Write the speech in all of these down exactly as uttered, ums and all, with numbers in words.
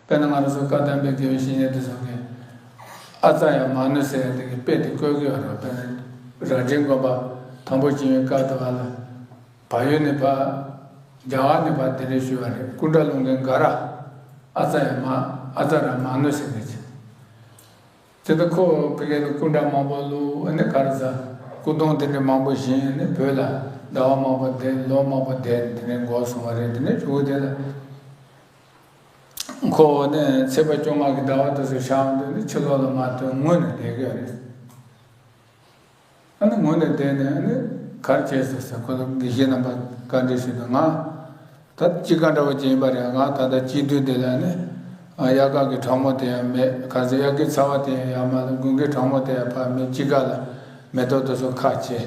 དཔེར་ན་ང་རང་ཚོ་བཀའ་གདམས་པའི་དགེ་བའི་བཤེས་གཉེན་དེ་ཚོ་གིས་ཨ་ཙ་ཡང་མ་ནུ་ཟེར་ཡ་དེ་གི་དཔེ་དེ་བཀོད་ཀྱི་ཡོད་རེད། དཔེར་ན་རྭ་སྒྲེང་དགོན་པ་དང་པོ་བྱེད་ཡུལ་སྐབས་དུ་བ་ལ། བལ་ཡུལ་ནས་ཕར། རྒྱ་གར་ནས་ཕར་དེ་འདྲས་ཞུས་པ་རེད། སྐུ་འདྲ་སློང་མཁན་འགའ་རེ། ཨ་ཙ་ཡ་མ། ཨ་ཙ་ར་མ་ནུ་ཟེར་མཁན་ཅིག་དེ་ལྟར་ཁོ་ཕ་གི་ལ་སྐུ་འདྲ་མང་པོ་བླུགས། ཨ་ནི་ག་རེ་ཟ། སྐུ་གདུང་དེ་འདྲས་མང་པོ་བཞེངས། ཨ་ནི་བོད་ལ་ཟླ་བ་མང་པོ་བསྡད། ལོ་མང་པོ་བསྡད། དེ་ནས་འགོར་སོང་བ་རེད། དེ་ནས་གཞུག་དེ་ལ་ཁོ་ནི་ཚེས་པ་བཅོ་ལྔ་གི་ཟླ་བ་དེ་ཚོ་ཤར་འདུག་ནི་ཕྱི་ལོགས་ལ་མ་ཐོན། ངུས་ནས་བསྡད་ཀྱི་རེད། ཨ་ནི་ངུས་ནས་བསྡད་ནས། ཨ་ནི་ག་རེ་བྱས་སོང་ཟེར། ཁོ་ལ་དགེ་བཤེས་རྣམ་པ་བཀའ་འདྲི་ཞུས་དུས། ང་ད་དཔྱིད་ཀ་འདྲ་བོ་ཅིག་ཡིན་པ་རེད། ང་ད་ལྟ་དཔྱིད་དུས་འདི་ལ་ནི་ཨ་དབྱར་ཁ་གི་གྲང་མོ་དེ་ཡང་མེད། ག་ཚོད་དབྱར་ཁའི་ཚ་བ་དེ་ཡང་ཡོད་མ་རེད། དགུན་ཁའི་གྲང་མོ་དེ་ཡང་ཕར་མེད། དཔྱིད་ཀ་ལ་མེ་ཏོག་དེ་ཚོ་ཁ་བྱེ།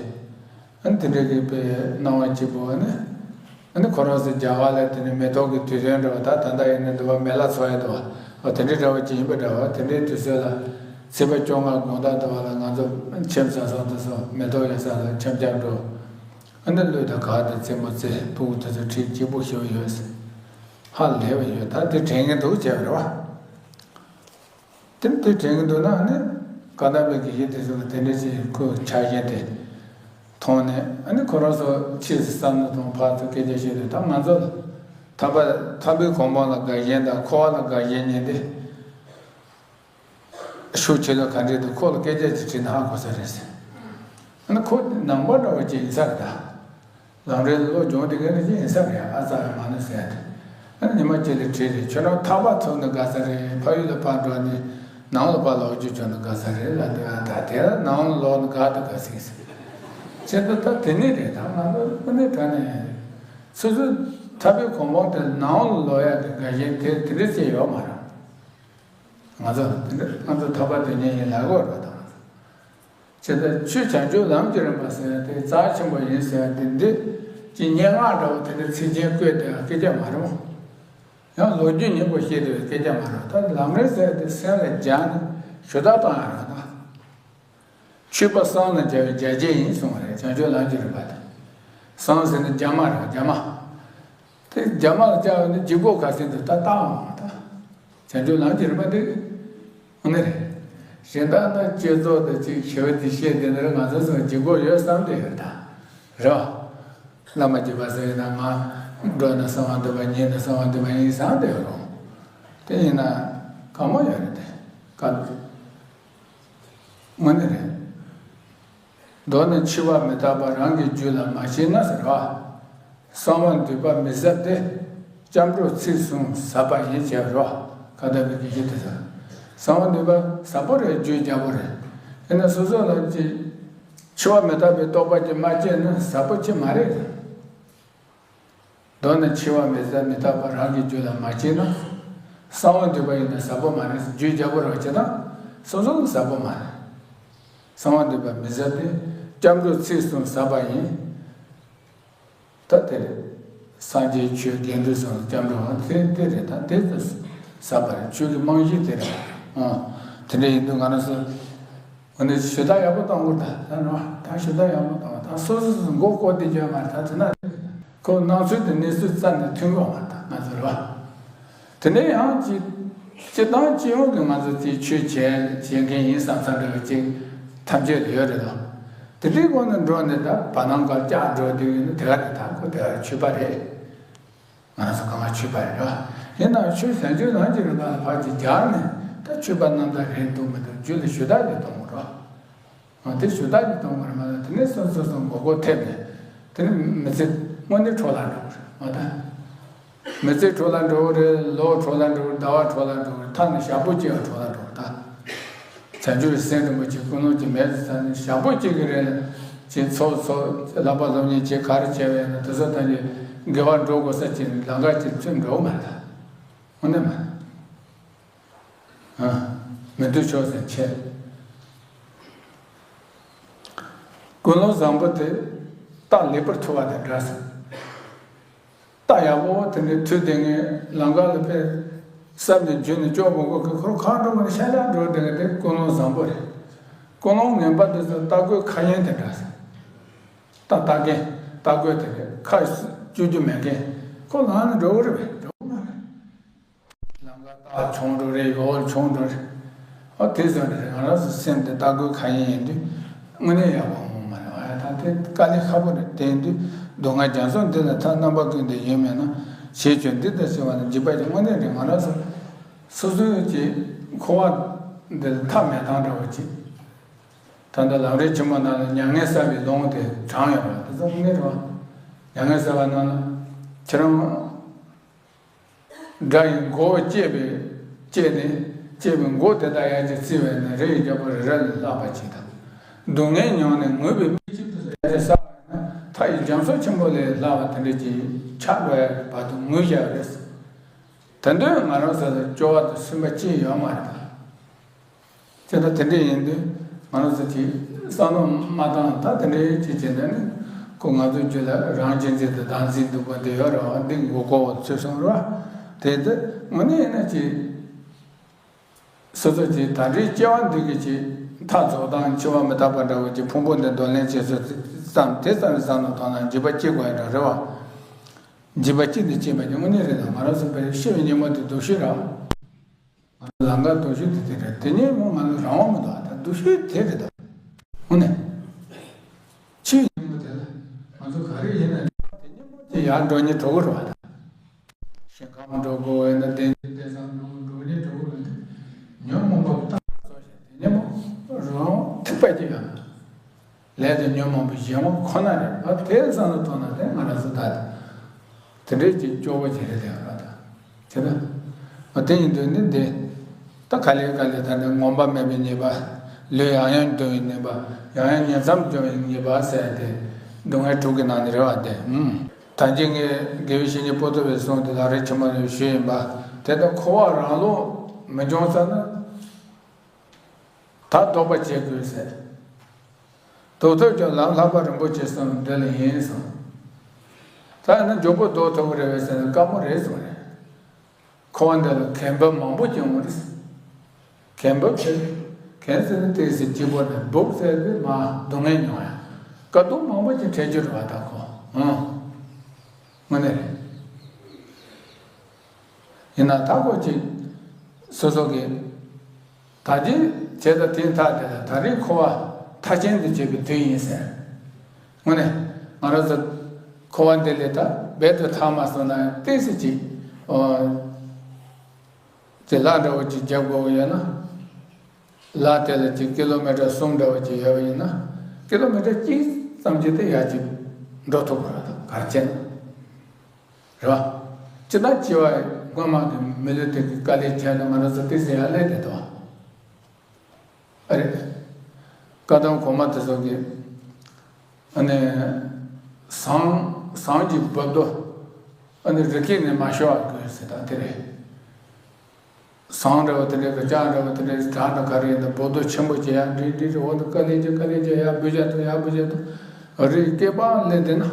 ཨ་ནི་དེ་འདྲ་གི་དཔེ་སྣང་བ་སྐྱིད་པོ། ཨ་ནི། ཨ་ནི་ཁོ་རང་ཚོ་རྒྱ་གར་ལ་དེ་ནི་མེ་ཏོག་གི་དུས་སྟོན་འདྲ་བོ། ད་ད་ལྟ་ཡིན་ན་འདི་བ་མེ་ལ་འཚོ་ཡ་འདི་བ། ཨ། དེ་འདྲའི་འདྲ་བོ་ཅིག་ཡིན་པ་འདྲ་བ། དེ་འདྲའི་དུས་ཚོད་ལ་ཚེས་པ་བཅོ་ལྔ་དགོང་དག་འདི་བ་ལ་ང་ཚོ་ཁྱིམ་བཟའ་ཚང་དེ་ཚོ་མེ་ཏོག་ཡོད་ས་ལ་འཆམ་འཆམ་འགྲོ། ཨ་ནི་གླུ་དང་གར་དང་རྩེད་མོ་རྩེ། ཕྲུ་གུ་དེ་ཚོ་ཁྲིད་སྐྱིད་པོ་ཞེ་པོ་ཡོད་ཟེར། ཧ་ལས་པ་ཡོད། ད་དེ་དྲན་གྱི་འདུག་བྱས་པ་རེད་བ། དེ་དེ་དྲན་གྱི་འདུག་ན། ཨ་ནི་བཀའ་གདམས་པའི་དགེ་བཤེས་དེ་ཚོ་གི་དེ་འདྲ་ཅིག་ཁོའི་ཆ་རྐྱེན་དེ་མཐོང་ནས། ཨ་ནི་ཁོ་རང་ཚོ་ཕྱིས་སུ་བསམ་བློ་གཏོང་། ཕར་ཚུར་སྐད་ཆ་བཤད་དུས། ད་ང་ཚོ་ལ་ཐར་པ། ཐར་པའི་གོ་འཕང་ལ་དགའ་ཞེན་དང་འཁོར་བ་ལ་དགའ་ཞེན་ཉིན་དེ་ཤུགས་ཆེ་ལ་ག་འདྲས་འདུག་ཁོ་ལ་སྐད་ཆ་ཅིག་དྲིས་ན་ཧ་གོ་ས་རེད་ཟེར། ཨ་ནི་ཁོ་ནང་པ་འདྲ་བོ་ཅིག་ཡིན་ས་རེད་ད། ལམ་རིམ་སློབ་སྦྱོང་དེ་ག་ནས་ཅི་ཡིན་ས་རེད། ཨ་ཙ་ཡ་མ་ནུ་ཟེར་ཏེ། ཨ་ནི་ཉི་མ་གཅིག་ལ་དྲིས་རེད། ཁྱོད་རང་ཐར་པ་ཐོབ་ན་དགའ་ས་རེད། ཕ་ཡུལ་ལ་ཕར་འགྲོ་ནས་ནང་ལ་ཕར་ལོག་རྒྱུ་བྱུང་ན་དགའ་ས་རེད་ལབ་དུས། ཨ། ད་དེ་ལ་ནང་ལ་ལོག་ན་དགའ་དང་དགའ་སྲིད་ཟེར། བྱས་ཙང་ད་དེ་ནས་རེད། ད་ང་ཚོ་དངོས་གནས་དྲང་གནས་སོ་སོའི་ཐར་པའི་གོ་འཕང་དེ་ནང་ལ་ལོག་ཡ་དེ་དགའ་ཞེན་དེ་དེ་འདྲ་ཅིག་ཡོད་མ་རེད། ང་ཚོ་དེ་འདྲ། ང་ཚོ་ཐར་པ་དོན་གཉེར་ཡིན་ལབ་དགོས་རེད་ད། ང་ཚོ། བྱས་ཙང་ཆོས་བྱང་ཆུབ་ལམ་གྱི་རིམ་པ་ཟེར་ཡ་དེ། རྩ་ཆེན་པོ་ཡིན་ཟེར་ཡ་དེ། འདི་ཀྱི་སྙན་ངག་འདྲ་བོ་དེ་འདྲ་ཚིག་རྒྱན་བཀོད་བསྡད་པའི་སྐད་ཆ་མ་རེད་མོ། ཡང་ལོ་རྒྱུས་སྙིང་པོ་བཤད་བསྡད་པའི་སྐད་ཆ་མ་རེད། ད་ལམ་རིམ་ཟེར་ཡ་དེ་སེམས་ལ་སྦྱངས་ནས་ཞུ་དག་བཏང་ཡ་རེད་ད། ཆོས་པ་སངས་ལ་བྱ་བའི་རྒྱ་སྐྱེགས་ཡིན་གསུངས་པ་རེད། བྱང་ཆུབ་ལམ་གྱི་རིམ་པ་དེ། སངས་ཟེར་ནི་རྒྱ་མ་རེད། རྒྱ་མ། དེ་རྒྱ་མ་ལ་བཅར་བ་ནི་ལྗིད་ཁོག་ག་ཚོད་འདུག་ད་བལྟའོ་ད། བྱང་ཆུབ་ལམ་གྱི་རིམ་པ་འདི་འོ་ནི་རེད། གཞན་དག་ན་བསྐྱེད་རྫོགས་དང་ཅིག་ཞི་བ་འདི་བཤད་དེ་འདིར་ང་ཚོ་ཚོ་ལྗིད་ཁོག་ཡོད་བསམ་བསྡད་ཡོད་ད། རེད་བ། བླ་མ་བརྒྱུད་པ་ཟེར་ན་ང་འགྲོ་ན་གསང་བ་འདུས་པ། ཉལ་ན་གསང་བ་འདུས་པ་ཡིན་བསམ་བསྡད་ཡོད་རུང་། དེ་ཡིན་ན་དགའ་མོ་ཡོད་རེད་དེ། དགའ། དངོས་གནས་རེད། མདོར་ན་འཆི་བ་མི་རྟག་པ་རང་གི་རྒྱུད་ལ་མ་སྐྱེས་ན་ཟེར་བ། གསང་བ་འདུས་པ་མི་ཟབ་སྟེ། སྐྱབས་འགྲོ་ཚིག་གསུམ་ཟབ་པ་ཡིན་ཅེས་རོ། བཀའ་གདམས་པའི་དགེ་བཤེས་དེ་ཚོ། གསང་བ་འདུས་པ་ཟབ་པོ་རེད། རྒྱུད་རྒྱ་པོ་རེད། ཡིན་ན་སོ་སོ་ལ་ཅི། འཆི་བ་མི་རྟག་པའི་རྟོགས་པ་ཅིག་མ་སྐྱེས་ན་ཟབ་པོ་ཅིག་མ་རེད། མདོར་ན་འཆི་བ་མི་ཟབ། མི་རྟག་པ་རང་གི་རྒྱུད་ལ་མ་སྐྱེས་ན། གསང་བ་འདུས་པ་ཡིན་ན་ཟབ་པོ་མ་རེད། རྒྱུད་རྒྱ་པོ་རེད་བ། བྱས་ན་སོ་སོ་ལ་ཟབ་པོ་མ་རེད། གསང་བ་འདུས་པ་མི་ཟབ་སྟེ། སྐྱབས་འགྲོ་ཚིག་གསུམ་ཟབ་པ་ཡིན། ད་དེ་རེད། སངས་རྒྱས་ཆོས་དགེ་འདུན་གསུམ་ལ་སྐྱབས་འགྲོ་བ་དེ་དེ་རེད། ད་དེ་ཚོ་ཟབ་པ་རེད། ཆོས་ཀྱི་རྨང་གཞི་དེ་རེད། ཨང་། དེ་འདྲ་ཡིན་དུས་ང་རང་ཚོ། འོ་ན་ཞུ་དག་ཡག་པོ་གཏོང་དགོས་ད། ད་ནོ། ད་ཞུ་དག་ཡག་པོ་གཏོང་། ད་སོ་སོ་སོ་མགོ་སྐོར་ཏེ་བྱས་མ་རེད། ད་དེ་ན་ཁོ་སྣང་ཚུལ་དང་གནས་ཚུལ་རྩ་ནས་མཐུན་གྱི་མ་རེད། ད་ང་ཚོ་རེད་བ། དེ་ནས་ཡང་སྤྱི་སྤྱི་བཏང་སྤྱི་ཡོངས་ཀྱི་ང་ཚོ་དེ་ཆོས་བྱེད་བྱེད་མཁན་ཡིན་བསམ་བསམ་འདྲ་བ་ཅིག་ཐམས་ཅད་ལ་ཡོད་རེད་དོ། དེ་འདྲའི་སྒོ་ནས་འགྲོ་ནས་ད་བར་སྣང་གར་བཅར་འགྲོ་དུས་ཡིན་ན། དེ་ག་དེ་ད་ཁོ་དེ་ག་ཆོས་པ་རེད། ང་རང་ཚོ་གང་ག་ཆོས་པ་རེད་བ། ཡིན་ནའང་ཆོས་བྱང་ཆུབ་ལམ་གྱི་རིམ་པ་ལ་ཕར་ཅིག་སྦྱར་ནས། ད་ཆོས་པ་རྣམ་དག་རེད་འདུག་མི་འདུག་རྒྱུད་ལ་ཞུ་དག་ཅིག་གཏོང་དགོས་རེད་བ། ཨ། དེ་ཞུ་དག་ཅིག་གཏོང་དགོས་རེད་མ་གཏོགས། དེ་ནས་སོ་སོ་སོ་མགོ་སྐོར་ཐེབས་ནས། དེ་ནས་མི་ཚེ་དངོས་གནས་འཕྲོ་བརླག་འགྲོ་གི་རེད་མ་གཏོགས། མི་ཚེ་འཕྲོ་བརླག་འགྲོ་གི་རེད། ལོ་འཕྲོ་བརླག་འགྲོ་གི་རེད། ཟླ་བ་འཕྲོ་བརླག་འགྲོ་གི་རེད། ཐ་ན་ཞག་པོ་གཅིག་ཡང་འཕྲོ་བརླག་འགྲོ་གི་རེད་ད། བྱང་ཆུབ་སེམས་རིན་པོ་ཆེ་ཀུན་སློང་གྱིས་མེད་ཟེར་ནས། ཞག་པོ་གཅིག་གི་རིང་ལ་ཅིག་ཚོགས་ཚོགས། ལྷག་པ་སློབ་གཉེར་བྱེད། ག་རེ་བྱས་པ་ཡིན་ན་དེ་ཚོ་ཐམས་ཅད་དགེ་བ་འགྲོ་དགོས་ས་ཅིག་ལམ་ཁ་ཅིག་ཚུད་འགྲོ་གི་མ་རེད། དངོས་གནས་མ་རེད། ཨ། མི་འདོད་ཕྱོགས་སུ་ཆས། ཀུན་སློང་བཟང་པོ་དེ་རྟགས་ལེགས་པར་ཐུབ་པ་དང་འདྲ་ཟེར། རྟགས་ཡག་པོ་དེ་འདྲའི་ཐོས་བསྡད་མཁན། ལམ་ཁ་ལ་དཔེ་གསར་དུ་འཇུས་ནས་སྐྱོ་པོ་གོ་གི། ཁོ་རང་གང་འགྲོ་མ་ནས་ཤ་ལག་འགྲོ་བསྡད་མཁན་དེ་ཀུན་སློང་བཟང་པོ་རེད། ཀུན་སློང་ངན་པ་དེ་ཚོ་རྟ་རྒོད་ཁ་གཡེང་དེ་འདྲ་ཟེར། རྟ་རྟ་མཁན། རྟ་རྒོད་དེ་རེད། ཁ་གཅོད་རྒྱུ་མེད་མཁན། ཁོ་ལམ་ལ་འགྲོ་གི་རེད་པས། འགྲོ་གི་མ་རེད། ལམ་ཁ་ ད་ཆུང་འགྲོ་རེད། ཡོ་ཆུང་འགྲོ་རེད། ཨོ་དེ་ཚོ་ནི་ང་རང་ཚོ་སེམས་དེ་ལྟ་སྐུལ་གང་ཡིན་ཡིན་དུས་དངོས་གནས་ཡག་པོ་ངོ་མ་རེད། ཨ་ཡ་ད་དེ་དཀའ་ལས་ཁག་པོ་རེད། དེ་ཡིན་དུས་སྡུག་བསྔལ་རྒྱ་མཚོ་འདི་ལ་ཐག་རྣམ་པ་ཀུན་ཏུ་ཡོད་མེད་ན། ཞེས་བརྗོད་འདི་ལྟར་ཟེར་བ་ནི་འཇིགས་པ་ཅན་དངོས་གནས་རེད། ང་རང་ཚོ་སོ་སོའི་ཀྱི་འཁོར་བ་འདི་ལ་ཐག་མེད་སྟངས་འདྲ་བོ་ཅིག་ད་ལྟ་ལམ་རིམ་ཆེན་མོ་ནང་ལ་མྱ་ངན་བསལ་བའི་ལུང་དེ་དྲངས་ཡོད་པ་དེ་ཚོ་དངོས་གནས་རེད་བ། མྱ་ངན་བསལ་བ་ནང་ལ་ཁྱེད་རང་དགྲ་ཡི་མགོ་བོ་བཅད་པའི་བཅད་ནས་བཅད་པའི་མགོ་དེ་དག་ཡར་གྱི་བརྩིས་པས་ན་རི་ཡི་རྒྱལ་པོ་རི་རབ་ལས་ལྷག་པ་ཅིག་དང་། སྡུག་བསྔལ་མྱོང་ནས་ངུས་པའི་དཔེ་ཆེན་དུ་ཡར་གྱི་བསགས་པས་ན་མཐའ་ཡི་རྒྱ་མཚོ་ཆེན་པོ་ལས་ལྷག་པ་དེ་འདྲ་ཅིག་ཆགས་འགྲོ་ཡ་བར་དུ་ངུས་བཞག་རེད། དེ་དུས་ང་རང་ཚོ་ལ་སྐྱོ་བ་དང་སུན་པ་ཅི་ཡོད་མ་རེད་ད། ཅེས་ད་དེ་འདྲ་ཡིན་དུས་ང་རང་ཚོ་གྱིས་བསམ་བློ་མ་བཏང་། ད་དེ་འདྲ་ཅིག་བྱས་ན་ནི་ཁོ་ང་ཚོའི་རྒྱུད་ལ་རང་གཅེས་འཛིན་དང་བདག་འཛིན་སྡུག་པོ་འདི་ཡོད་རེད་བ། འདི་མགོ་སྐོར་བ་ཚུད་སོང་རེད་བ། དེ་ཚོ་དངོས་གནས་ཡིན་ན་ཅིག་སོ་སོ་གྱིས་ད་རེས་སྐྱེ་བ་འདི་གི་ཅིག་མཐའ་རྫོགས་སྟངས་འཆི་བ་མི་རྟག་པ་འདྲ་བོ་ཅིག་ཕུང་པོ་འདི་འདོར་ལེན་བྱེད་ཚུལ་ཙམ་དེ་ཙམ་བསམ་བློ་བཏང་ན་འཇིགས་པ་སྐྱེ་དགོས་ཡ་འདྲ་རེད་བ། འཇིགས་པ་སྐྱེ་འདི་སྐྱེས་པ་ནི་དངོས་གནས་རེད་ད། ང་རང་ཚོ་བས་ཤི་བའི་ཉིན་མོ་དེ་སྡུག་ཤོས་རེད། ང་ཚོ་ལམ་ཁ་སྡུག་ཤོས་དེ་དེ་རེད། དེ་ཉིན་མོ་ང་ཚོ་རང་དབང་མི་འདུག་ད་སྡུག་ཤོས་དེ་རེད་ད། དངོས་གནས། ཕྱིའི་ཉིན་མོ་དེ་ལ་ང་ཚོ་ག་རེ་ཡིན་ན་དེ་ཉིན་མོ་དེ་ཡར་འགྲོ་ཉིན་འགྲོ་གི་རེད་བ་ད། ཞིང་ཁམས་འགྲོ་དགོས་ཡོད་ན་བདེན་བཞི་བདེན་གསུམ་འགྲོ་འགྲོ་ཉིན་འགྲོ་གི་རེད། ཉོན་མོངས་པ་གི་རྟགས་སོ་ཞེས་དེ་ཉིན་མོ་རང་ཐུག་པ་ཅིག་ཡོད། ལས་དང་ཉོན་མོངས་པའི་གཞན་དབང་ཁོ་ན་རེད། ཨ་དེ་བསམ་བློ་གཏོང་ན་དེ་ང་རང་ཚོ་ད་དེ་འདྲའི་ཅིག་སྐྱོ་བོ་ཅིག་རེད་དེ་ང་རང་ད་དེ་ད་ཨ་དེ་ཡིན་དུས་ནི་འདི་ད་ག་ལེ་ག་ལེ་ད་ནི་ངོམས་པ་མེད་པའི་ཉེས་པ། ལུས་ཡང་ཡང་འདུ་བའི་ཉེས་པ། ཡང་ཡང་ཉིང་མཚམས་སྦྱོང་བའི་ཉེས་པ་ཟེར་ཏེ་སྡུག་བསྔལ་དྲུག་གི་ནང་ནས་རེད་བ། དེ་ཨུམ། ད་གིན་ངས་དགེ་བའི་བཤེས་གཉེན་པོ་ཏོ་བའི་གསུང་དེ་ལམ་རིམ་ཆེན་མོ་ནས་ཞུས་ཡིན་པ། དེ་ལྟར་འཁོར་བ་རང་ལོག་མི་འབྱུང་ས་ན། ད་ལྡོག་པ་བྱེད་དགོས་ཟེར། ལྡོག་ཐབས་ཀྱང་ལམ་ལྷག་པ་རིན་པོ་ཆེ་གསུམ་འདི་ལ་ཡིན་གསུངས། ད་ཡིན་ན་མགྱོགས་པོ་ལྡོག་ཐུབ་ཀྱི་རེད་པས་ཟེར་ན་དཀའ་མོ་རེད་གསུངས་རེད། འཁོར་བ་འདི་ལ་གྱེན་འབབ་མང་པོ་བྱུང་བ་རེད། གྱེན་འབབ་ཟེར། གྱེན་ཟེར་ན་ཏོག་ཙམ་སྐྱིད་པོ་ནས། འབབ་ཟེར་དུས་མར་སྡུག་བསྔལ་མྱོང་ཡ། དཀའ་སྡུག་མང་པོ་ཅིག་འཕྲད་རྒྱུ་རེད་བ་ད་ཁོ། ཨང་། དངོས་གནས་རེད། ཡིན་ན་ད་ཁོ་ཅིག་སོ་སོ་གི་ད་ཅི་བྱས་ད་དེ་མཐའ་དེ་ལ་ད་རེས་འཁོར་བ་མཐའ་ཅན་དུ་བྱེད་པའི་དུས་ཡིན་ཟེར། དངོས་གནས་ང་རང་ཚོ་འཁོར་བ་འདི་ལས་ད་རྦད་དུ་ཐར་མ་སོང་ན་ཡང་ཏོག་ཙམ་ཅིག་ཨོ་ཅིག་ལ་འདྲ་བོ་ཅིག་རྒྱབ་དགོས་ཀྱི་ཡོད་ན། ལ་དེ་ལ་ཅིག་ཀི་ལོ་མི་ཊར་གསུམ་འདྲ་བོ་ཅིག་ཡོད་པ་ཡིན་ན། ཀི་ལོ་མི་ཊར་གཅིག་ཙམ་ཅིག་དེ་ཡར་ཅིག་འགྲོ་ཐུབ་པ་རེད་ད་ག་རེ་བྱས་ན། རེད་བ། སྤྱིར་བཏང་སྐྱེ་བ་སྔོན་མ་དེ་མི་ལུས་དེ་གི་དཀའ་ལས་བརྒྱབ་ནས་ང་རང་ཚོ་ཏོག་ཙམ་ཡར་སླེབས་བསྡད་འདུག་བ། ཨ་རེད། བཀའ་གདམས་གོང་མ་དེ་ཚོ་གིས་ཨ་ནི་ཟངས་ཟངས་ཀྱི་རྦབ་རྡོ་ཨ་ནི་རི་སྐེད་ནས་མ་ཤོར་བ་དགོས་ཟེར་ད་དེ་རེད། ཟངས་འདྲ་བོ་དེ་འདྲའི་རི་ལྕགས་འདྲ་བོ་དེ་འདྲའི་བྲག་འདྲ་ག་རེ་ཡིན་ན་རྦབ་རྡོ་ཆེན་པོ་བྱེད་ཡ་འདྲི་འདྲི་རི་འོག་ཏུ་དཀའ་ལས་བྱེད་དཀའ་ལས་བྱེད་ཡར་འབུད་རྒྱག་ཐུབ་ཡར་འབུད་རྒྱག་ཐུབ། རི་སྐེད་པ་སླེབས་བསྡད་ན།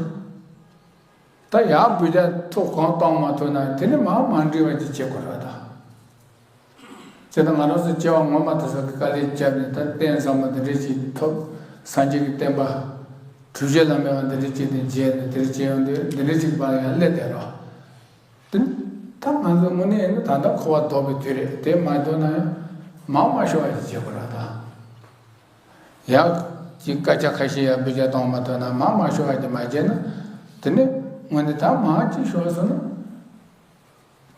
ད་ཡར་འབུད་རྒྱག་ཐུབ་གང་གཏོང་མ་ཐུབ་ན་དེ་ནི་མར་མ་འགྲིལ་བ་ཅིག་བྱེད་དགོས་རེད་ད། དེ་ལྟར་ང་རང་ཚོ་སྐྱེ་བ་སྔོན་མ་དེ་ཚོ་གི་དཀའ་ལས་བརྒྱབ་ནས་ད་རྟེན་བཟང་པོ་འདི་འདྲ་ཅིག་ཐོབ། སངས་རྒྱས་ཀྱི་བསྟན་པ་གྲུབ་བཞི་བླ་མེད་པ་འདི་འདྲ་ཅིག་ཏུ་མཇལ་ནས་འདི་འདྲ་ཅིག་ཡོང་དུས་འདི་འདྲ་ཅིག་བར་ཡང་སླེབས་བསྡད་རོགས། དེ་ད་ང་ཚོ་དངོས་གནས་ཡིན་ན་ད་ལྟ་འཁོར་བ་ལྡོག་པའི་དུས་རེད། དེ་མ་ལྡོག་ན་ཡང་མར་མ་ཤོར་བ་ཞིག་བྱེད་དགོས་ར་ད། ཡག་གི་སྐད་ཆ་ཁ་ཤས་ཡར་འབུད་རྒྱག་གཏོང་མ་ཐུབ་ན་མར་མ་ཤོར་བ་ཞིག་མ་བྱས་ན། དེ་ནི་དངོས་གནས་ད་མར་ཅིག་ཤོར་སོང་ན།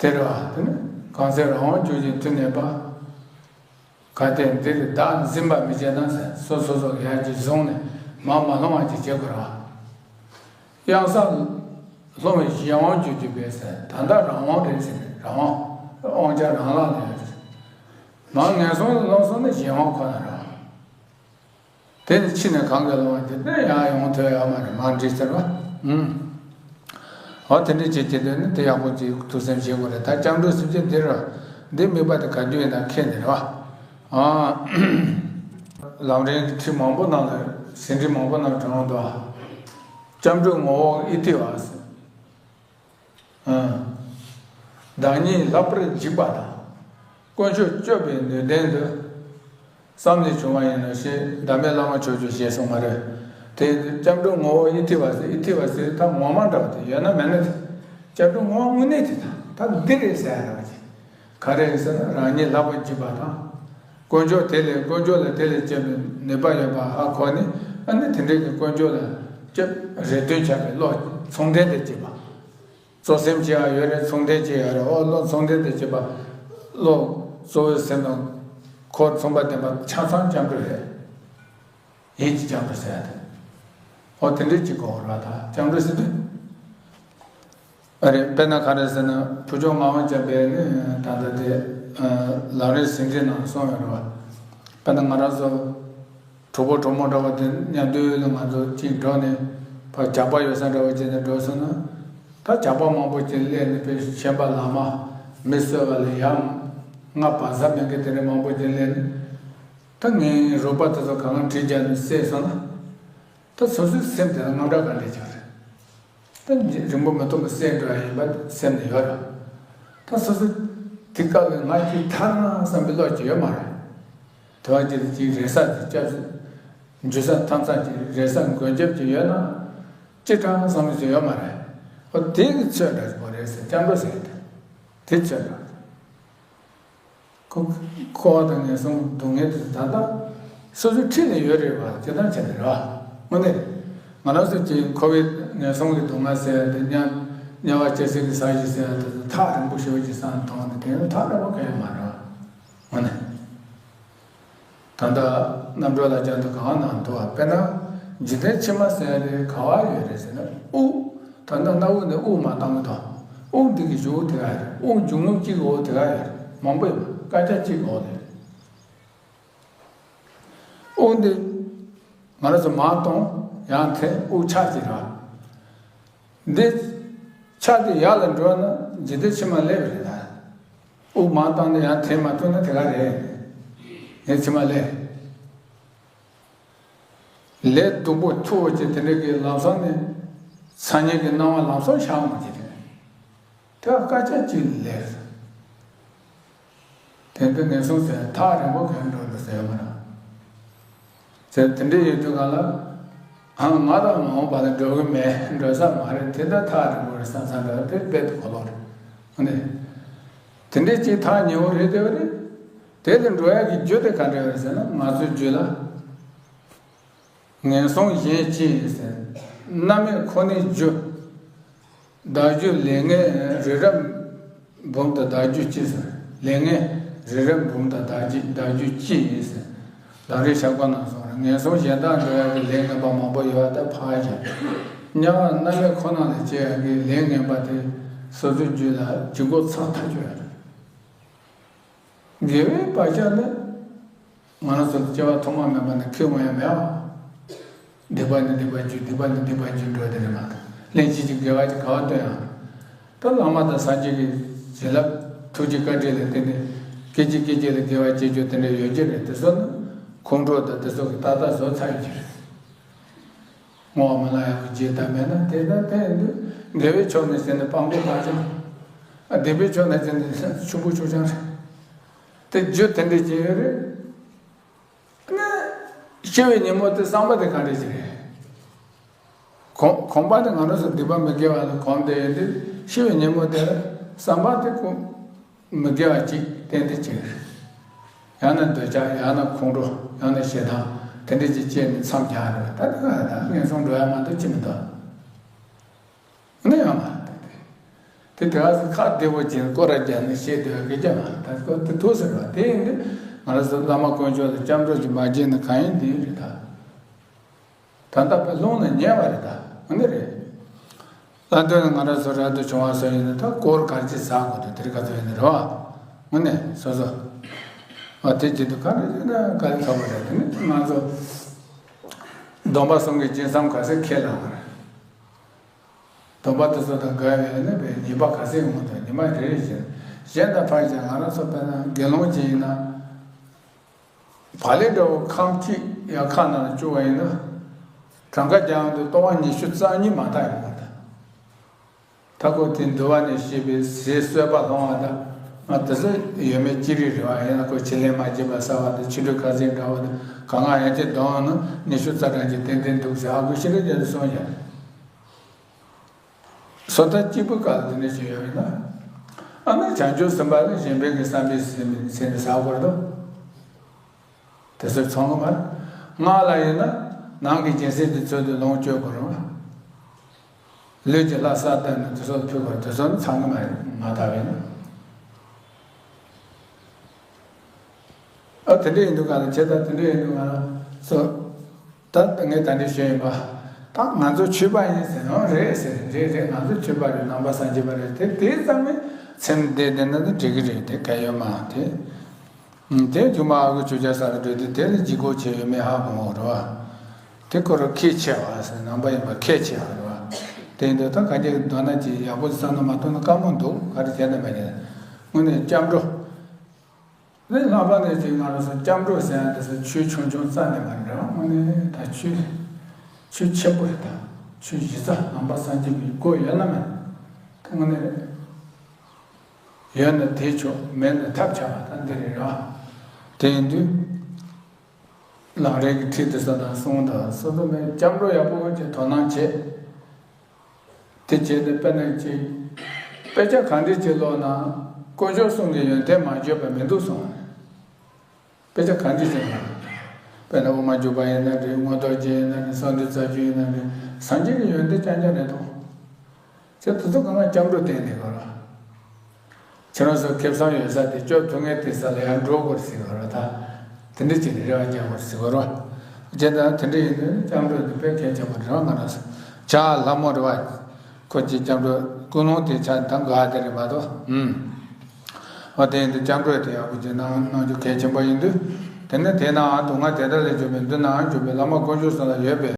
དེ་རེད་བ། དེ་ནི་གང་ཟག་རང་དབང་བསྒྱུར་ཞིང་མཐུ་ནན་པ། གལ་ཏེ་འདིར་བདག་འཛིན་པ་མི་བྱེད་ན་ཟེར། སོ་སོ་སོ་ཡར་གྱིས་བཟུང་ནས་མར་མ་ལྷུང་བ་ཅིག་བྱེད་དགོས་རེད་བ། གཡང་ས་ལྷུང་བའི་གཞན་དབང་བསྒྱུར་གྱི་བས་ཟེར། ད་ལྟ་རང་དབང་རེད་ཟེར། རང་དབང་དབང་ཆ་རང་ལག་ལ་ཡོད་ཟེར། མར་ངན་སོང་ལ་ལྷུང་སོང་ན་གཞན་དབང་ཁོ་ན་རེད་བ། དེ་ནི་ཕྱི་ནས་གང་གིས་ལོང་བ་དེ་ནས་ཡང་ཡོང་ཐུབ་ཡོད་མ་རེད། མ་འགྲིག་ཟེར་བ། ཨུམ། འོ་དེ་འདྲ་བྱེད་ཀྱི་འདུག་ན་དེ་ཡག་པོ་ཅིག་ཐུགས་སེམས་བཞེས་དགོས་རེད། ད་སྐྱབས་འགྲོ་སེམས་བསྐྱེད་འདི་ར་འདི་དམིགས་པ་དེ་ག་དུས་ཡིན་ན་ཁེལ་ནས་རེད་བ། ཨ། ལམ་རིམ་གྱི་ཁྲིད་མང་པོ་ནང་ལ་ཟིན་བྲིས་མང་པོ་ནང་དྲངས་འདུག་སྐྱབས་འགྲོའི་ངོ་བོ་ཨི་ཐི་བ་ཟེར། བདག་ཉིད་ལྷག་པར་འཇིགས་པ་དང་། དཀོན་མཆོག་སྐྱོབ་པའི་ནུས་ལྡན་དུ། བསམ་ལས་བྱུང་བ་ཡིན་ནོ་ཞེས་བདག་མེད་བླ་མ་མཆོག་གྱུར་ཞེས་གསུངས་པ་རེད། དེ་སྐྱབས་འགྲོ་ངོ་བོ་ཨི་ཐི་བ་ཟེར། ཨི་ཐི་བ་ཟེར་ད་ངོ་མ་འདྲ་བ་དེ་ཡོད་ན་མེད་ན་དེ། སྐྱབས་འགྲོ་ངོ་བོ་དངོས་གནས་དེ་ད་ད་འདི་རེད་ཟེར་ཡ་འདྲ་བ་ཅིག་ག་རེ་ཟེར་ན་རང་ཉིད་ལྷག་པར་བགྱིས་པ་དང་། དཀོན་མཆོག་དེ་ལས་དཀོན་མཆོག་ལ་དེ་ལས་སྐྱེས་པའི་ནུས་པ་ཡོད་པ་ཧ་གོ་ནས། ཨ་ནི་དེ་འདྲའི་གི་དཀོན་མཆོག་ལ་སྐྱབས་རེ་ལྟོས་བྱ་བའི་བློ་མཚུངས་ལྡན་དུ་བགྱིས་པ། གཙོ་སེམས་ཅིག་ཡང་ཡོད་རེད། མཚུངས་ལྡན་ཅིག་ཡང་རེད། ཨོ་བློ་མཚུངས་ལྡན་དུ་བགྱིས་པ། བློ་གཙོ་བོའི་སེམས་དང་འཁོར་མཚུངས་པ་ལྡན་པ་ཆ་ཚང་སྐྱབས་འགྲོ་རེད། ཡིད་ཀྱི་སྐྱབས་འགྲོ་ཟེར་ཡ་དེ། ཨོ་དེ་འདྲའི་ཅིག་གོ་བར་བ་དང་སྐྱབས་འགྲོ་ཟེར་དུས། ཨ་རེ། དཔེར་ན་ག་རེ་ཟེར་ན་བུ་ཆུང་ངག་དབང་བྱམས་པས་ནི་ད་ལྟ་དེ་ལམ་རིམ་ཟིན་བྲིས་ནང་གསུངས་ཡོད་རེད་བ། དཔེར་ན་ང་རང་ཚོ་གྲོགས་པོ་གྲོགས་མོ་འདྲ་བོ་དེ་མཉམ་དུ་ལ་ང་ཚོ་གཅིག་འགྲོགས་ནས་ཕར་ཇག་པ་ཡོད་ས་འདྲ་བོ་བྱས་ནས་འགྲོ་སོང་ན། ད་ཇག་པ་མང་པོ་ཅིག་སླེབས་ནས་དཔེ་ཤན་པ་ལག་དམར་མི་གསོད་པ་ལ་ཡ་ང་བ་ཟ་མེད་མཁན་དེ་འདྲ་མང་པོ་ཅིག་སླེབས་ནས། ད་ངའི་རོགས་པ་དེ་ཚོ་གང་ག་གྲི་རྒྱབ་ནས་བསད་སོང་ན། ད་སོ་སོའི་སེམས་དེ་ལ་དངངས་སྐྲག་ག་འདྲ་ཅིག་རེད། ད་རིང་པོ་མི་ཐོག་པ་བསད་འགྲོ་ཡ་ཡིན་པ་སེམས་ནས་ཡོད་རེད། ད་སོ་སོ་དེ་སྐབས་ལ་ང་ཅིག་ཐར་ན་བསམ་པའི་བློ་ཅིག་ཡོད་མ་རེད། དེ་བ་ཅིག་ཅིག་རེ་ས་ཅིག་སྐྱབས་འཇུ་ས་ཐམ་ས་ཅིག་རེ་ས་མགོན་སྐྱབས་ཅིག་ཡོད་ན་ཅི་དྲག་བསམ་བློ་ཅིག་ཡོད་མ་རེད། ཨོ་དེ་གི་ཚོད་འདྲ་ཅིག་པོ་རེད་ཟེར། སྐྱབས་འགྲོ་ཟེར་ཡ་དེ་དེ་ཚོད་འདྲ། ཁོ་འཁོར་བ་དང་ངན་སོང་སྡུག་བསྔལ་དེ་ད་ལྟ་སོ་སོའི་འཁྲིས་ནས་ཡོད་རེད་བ། སྤྱིར་བཏང་བྱས་ནས་རེད་བ། དངོས་གནས་ང་རང་ཚོ་གཅིག་འཁོར་བའི་ངན་སོང་གི་སྡུག་བསྔལ་ཟེར་ཡ་དེ་དམྱལ་དམྱལ་བ་སྐྱེ་སྲིད་ཀྱི་ས་གཞི་ཟེར་ཡ་དེ་ཚོ་ཐག་རིང་པོ་ཞེ་པོ་ཅིག་བསམ་མཐོང་ནས་དེ་ཡང་ཐག་རིང་པོ་གང་ཡང་མ་རེད་བ། དངོས་གནས། ད་ལྟ་རྣམ་གྲོལ་ལ་སྦྱར་དུས་གང་ན་འདུག་བ། དཔེར་ན་འཇིག་རྟེན་ཕྱི་མ་ཟེར་ཡ་དེ་ག་བ་ཡོད་རེད་ཟེར་ན་དབུགས། ད་ལྟ་སྣ་བུག་ནས་དབུགས་མར་བཏང་གི་འདུག་དབུགས་འདི་གི་གཞུག་དེ་ག་རེད། དབུགས་འབྱུང་རྔུབ་གཅིག་གི་འོག་དེ་ག་རེད། མང་པོ་ཡོད་པ་སྐར་ཆ་གཅིག་གི་འོག་དེ་རེད། དབུགས་འདི་ང་རང་ཚོ་མར་གཏོང་ཡང་འཐེན་དབུགས་ཆག་ཅིག་རེད་བ། འདི་ཆག་དེ་ཡར་ལ་འགྲོ་ན་འཇིག་རྟེན་ཕྱི་མ་སླེབས་པ་རེད་ད། དབུགས་མར་བཏང་ནས་ཡར་འཐེན་མ་ཐུབ་ན་དེ་ག་རེད། ངས་ཕྱི་མ་སླེབས། ལས་སྡུག་པོ་མཐུ་བོ་ཅན་དེ་འདྲ་གི་ལམ་སང་ནས་ཚ་དམྱལ་གྱི་སྣང་བ་ལམ་སང་ཤར་འོང་གི་རེད། དེ་སྐར་ཆ་གཅིག་ལས། དེ་འདི་ངན་སོང་ཟེར་ཐག་རིང་པོ་གང་འགྲོ་འདུག་ཟེར་ཡོད་མ་རེད། ཟེར་དེ་འདྲ་ཡོད་དུས་གང་ལ། ཨང་ང་དང་མ་འོངས་པ་ལ་འགྲོ་གི་མེད། འགྲོ་ས་མ་རེད། དེ་འདྲ་ཐག་རིང་པོ་རེད་བསམ་བསམ་འདྲ་དེ་རྦད་དེ་གོ་ལོག་རེད། འོ་ནས། དེ་འདྲའི་ཅིག་ཐག་ཉེ་བོ་རེད་དེ་བ་རེད། དེ་ལ་འགྲོ་ཡ་གི་རྒྱུ་དེ་ག་འདྲ་རེད་ཟེར་ན་ང་ཚོའི་རྒྱུད་ལ། ངན་སོང་གཞན་སྐྱེ་ཟེར། རྣམ་སྨིན་ཁོ་ནའི་རྒྱུ། བདག་རྒྱུ་ལས་ངན་རི་རབ་འབུམ་དང་བདག་རྒྱུ་སྐྱེ་ཟེར། ལས་ངན་རི་རབ་འབུམ་དང་བདག་རྒྱུ་བདག་རྒྱུ་སྐྱེ་ཟེར། ལམ་རིམ་ཞག་པོ་ནང་གསུངས་རེད། ངན་སོང་གཞན་དག་འགྲོ་ཡག་གི་ལས་ངན་པ་མང་པོ་ཡོད་པ་དེ་ཕར་བཞག་དམྱལ་བ་རྣམ་སྨིན་ཁོ་ན་ལ་སྐྱེ་ཡག་གི་ལས་ངན་པ་དེ་སོ་སོའི་རྒྱུད་ལ་ལྗིད་ཁོག་ཚ་ཐག་ཆོད་ཡོད་རེད། དགེ་བའི་བག་ཆགས་ནི། ང་རང་ཚོ་སྐྱེ་བ་ཐོག་མ་མེད་པ་ནས་ཁེ་འོང་ཡ་མེད་ཨ། སྡིག་པ་ནི་སྡིག་པ་བརྒྱུད། སྡིག་པ་ནི་སྡིག་པ་བརྒྱུད་འགྲོ་དེ་རེད་མ་གཏོགས། ལན་གཅིག་གཅིག་དགེ་བ་ཅིག་ག་བ་སྟོན་ཡང་། ད་བླ་མ་དང་སངས་རྒྱས་ཀྱི་བྱིན་རླབས་ཐུགས་རྗེ་བཀའ་དྲིན་ལ་བརྟེན་ནས་སྐད་ཅིག་སྐད་ཅིག་ལ་དགེ་བ་སྐྱེ་རྒྱུ་དེ་འདྲ་ཡོད་ཀྱི་རེད། དེ་ཚོ་ནི་ཁོང་ཁྲོ་དང་དེ་ཚོ་གི་ཏག་ཏག་བཟོ་ཚར་ཡོད་ཀྱི་རེད། བསྔོ་བ་མི་ལང་ཡག་གི་རྗེས་ཟླ་མེད་ན་དེ་ལྟར་བསྟན་འདུག་དགེ་བའི་ཕྱོགས་ནས་བྱས་ན་སྤང་སྒོ་སྤང་བྱང་། སྡིག་པའི་ཕྱོགས་ནས་བྱས་ན་ཆུ་བོ་ཆུ་བྱང་རེད། དེ་རྒྱུ་དེ་འདྲ་ཅིག་ཡོད་རེད། ཨ་ནི། ཤི་བའི་ཉིན་མོ་དེ་བསམ་པ་དེ་ག་འདྲ་ཅིག་རེད། གོམ་གོམ་པ་དེ་ང་རང་ཚོ་སྡིག་པ་མི་དགེ་བ་ལ་གོམས་བསྡད་ཡོད་དུས་ཤི་བའི་ཉིན་མོ་དེར་བསམ་པ་དེ་ཀུན། མི་དགེ་བ་གཅིག་ཏན་ཏན་གཅིག་རེད། ཡང་ན་འདོད་ཆགས། ཡང་ན་ཁོང་ཁྲོ། ཡང་ན་ཞེ་སྡང་། དེ་འདྲ་ཅིག་སྐྱེས་ནས་མཚམས་སྦྱར་རེད་པ། ད་དེ་ག་ད་ངན་སོང་འགྲོ་ཡ་མ་གཏོགས་ཅི་མི་འདུག་ཨ་ནི་ཡང་མ་དེ་དེ་དེ་ག་ཟེ་ཁ་བདེ་བོ་ཅན་སྐོར་ར་རྒྱག་ནས་བཤད་སྡོད་ཡ་སྐད་ཆ་མ་ད་སྐོར་དེ་ཐུག་ཟེར་བ་དེ་ཡིན་དུས་ང་རང་ཚོ་བླ་མ་དཀོན་མཆོག་ལ་སྐྱབས་འགྲོ་ཅིག་མ་བྱས་ན་གང་ཡིན་དེ་རེད་ད། ད་ལྟ་བས་ལུང་ནས་ཉན་པ་རེད་ད། འོ་ནི་རེད། ལྷ་འདོན་ང་རང་ཚོ་རབ་ཏུ་བྱུང་བ་སོགས་ཡིན་ན་ད་སྐོར་ག་རེ་ཅིག་ཟ་དགོས་འདུག་དེ་རིང་ཁ་ཚོ་ཡིན་ན་རེད་བ། དངོས་གནས་སོ་སོ། ཨ་དེ་བྱེད་དུས་ག་རེ་བྱེད་ན་ག་རེ་ཁ་བ་རེད། དེ་ནི་ང་ཚོ་སྡོམ་པ་གསུམ་གྱི་སྦྱིན་བསམ་ག་ཚད་ཁས་བླངས་པ་རེད། སྡོམ་པ་དེ་ཚོ་དང་འགལ་བའི་ནི་བའི་ཉེས་པ་ག་ཚད་ཡོང་གི་འདུག་ཉི་མ་རེ་རེ་བཞིན་གཞན་དང་ཕར་ཕྱིན་ང་རང་ཚོ་དཔེར་ན་དགེ་སློང་ཅིག་ཡིན་ན། བག་ལེབ་འདྲ་བོ་ཁམ་གཅིག་ཡང་ཁ་ནང་ལ་བཅུག་པ་ཡིན་ན། གྲངས་ཀ་རྒྱག་ཡོང་དུས་ལྟོ་བ་ཉི་ཤུ་རྩ་གཉིས་མ་དག་ཡོང་བ་དང་། ད་ཁོ་དེ་འདུལ་བ་ནས་བཤད་པའི་ཟས་གསོལ་བ་སློང་བ་དང་། ང་དེ་ཚོ་ཡོད་མེད་ཅི་རིགས་རེད་བ། ཡིན་ན་ཁོ་ཕྱི་ལན་མ་བྱེད་པ་ཟ་བ་དང་། ཕྱི་དྲོ་ཁ་ཟས་འདྲ་བོ་དང་། གང་ག་ཡང་ཅིག་འདོན་ན་ཉི་ཤུ་རྩ་གྲངས་ཀྱི་ཏན་ཏན་འདུག་ཟེར་ཨ་ཁུ་ཤི་རེ་རྒྱ་ལ་གསུངས་ཡོད། བཟོ་ལྟ་གཅིག་པུ་ག་ལ་འདི་འདྲ་ཞིག་ཡོད་རེད་ན། ཨ་ནི་བྱང་ཆུབ་སེམས་དཔའ་ནི་གཞན་ཕན་གྱི་བསམ་པས་ཟིན་ཟིན་ནས་ཟ་དགོས་རེད་དོ། དེ་ཚོ་ཚང་གི་མ་རེད། སྔགས་ལ་ཡིན་ན་ནང་གི་སྦྱིན་སྲེག་དེ་ཚོ་དེ་ལོངས་སྤྱོད་དགོས་རེད་བ། ལུས་ཀྱི་ལྷ་ས་བསྟན་ནས་དེ་ཚོ་ཕུལ་དགོས་རེད། དེ་ཚོ་ནི་ཚང་གི་མ་རེད། མ་དག་པས་ན། ཨ་དེ་འདྲ་ཡིན་དུས་ག་ལ་བྱེད་ད་དེ་འདྲ་ཡིན་དུས་ག་ལ་སོ། ད་ངས་ད་འདྲ་ཞུས་ཡིན་པ། ད་ང་ཚོ་ཆོས་པ་ཡིན་ཟེར་ཡང་རེད་ཟེར། རེད་རེད། ང་ཚོ་ཆོས་པ་རེད། ནང་པ་སངས་རྒྱས་པ་རེད། དེ་དེ་ཙམ་ནས་ཚེ་འདི་བསྡད་ན་ད་འགྲིག་གི་རེད། དེ་གལ་ཡོད་མ་རེད། དེ་དེ་རྒྱུ་མ་ཨ་ཁུ་ཆོས་རྒྱལ་ས་ལ་འགྲོ་དུས་དེ་ལ་ལྗིད་ཁོག་ཆེ་ཡོད་མེད་ཧ་གོ་འོང་རེད་བ། དེ་ཁོ་རང་ཁས་འཆེ་བ་ཟེར། ནང་པ་ཡིན་པ་ཁས་འཆེ་བ་རེད་བ། དེ་ཡིན་དུས་ད་ག་འདྲ་མདོར་ན་ཅིག་ཡག་པོ་བསམ་བློ་མ་གཏོང་ན་དཀའ་མོ་འདུག་ག་རེ་བྱས་ན་མ་བྱས། དངོས་གནས་སྐྱབས་འགྲོ། དེ་ལྷག་པར་ནས་ཅིག་ང་རང་ཚོ་སྐྱབས་འགྲོ་ཟེར་ཡ་དེ་ཚོ་ཆོས་ཆུང་ཆུང་རྩ་ནས་མ་རེད། དངོས་གནས་ད་ཆོས་ཆོས་ཆེན་པོ་རེད། ད་ཆོས་གཞི་རྩ་ནང་པ་སངས་རྒྱས་པའི་སྒོ་ཡོད་ན་མེད་ན། དངོས་གནས་ཡོད་ན་དེས་ཆོག་མེད་ན་ཐབས་ཆག་པ་ད་འདི་རེད་ར། དེ་ཡིན་དུས་ལམ་རིམ་གྱི་ཁྲིད་དེ་ཚོ་དང་གསུང་དང་སོ་སོ་མེད་སྐྱབས་འགྲོ་ཡག་པོ་ཅིག་དོ་སྣང་བྱེད། དེ་བྱས་ཏེ་དཔེར་ན་ཅིག་དཔེ་ཆ་གང་འདྲ་ཅིག་ཀློག་ན་དཀོན་མཆོག་གསུམ་གྱི་ཡོན་ཏན་མ་བརྗོད་པ་མི་འདུག་གསུངས། དཔེ་ཆ་གང་འདྲ་ཅིག་ཀློག་དཔེར་ན་དབུ་མ་འཇུག་པ་ཡིན་ན་རེད། མངོན་རྟོགས་རྒྱན་ཡིན་ན་རེད། གསང་འདུས་རྩ་རྒྱུད་ཡིན་ན་རེད། སངས་རྒྱས་ཀྱི་ཡོན་ཏན་རྐྱང་རྐྱང་རེད་དོ། ཁྱེད་དེ་ཚོ་གང་ག་སྐྱབས་འགྲོ་བསྟན་ནས་གོ་ར། ཁྱེད་རང་ཚོ་ཁེ་བཟང་ཡོད་ས་དེ་སྐྱོབ་ཐུབ་མཁན་དེ་ས་ལ་ཡང་འགྲོ་དགོས་ཟེར་གོ་ར། ད་དེ་འདྲ་བྱས་ནས་རེ་བ་རྒྱག་དགོས་ཟེར་གོ་ར། བྱས་ཙང་དེ་འདྲ་ཡིན་དུས་སྐྱབས་འགྲོ་དེ་དཔེ་གལ་ཆེན་པོ་རེད་བ། ང་རང་ཚོ་བྱ་ལྷ་མོ་རེད་བ། ཁོ་ཅིག་སྐྱབས་འགྲོ་ཀུན་སློང་དེ་ཆ་ད་འགའ་དེ་རེད་མ་གཏོགས། ཨུམ། འོ་དེ་ཡིན་དུས་སྐྱབས་འགྲོ་དེ་ཡག་པོ་ཅིག་གནང་གནང་རྒྱུ་གལ་ཆེན་པོ་ཡིན་དུས། དེ་ནས་དེ་ནའང་སྡུག་བསྔལ་དེ་དག་ལས་སྐྱོབ་པའི་མདུན་ནའང་འཇུག་པའི་བླ་མ་དཀོན་མཆོག་གསུམ་ལ་ཡོད་པའི།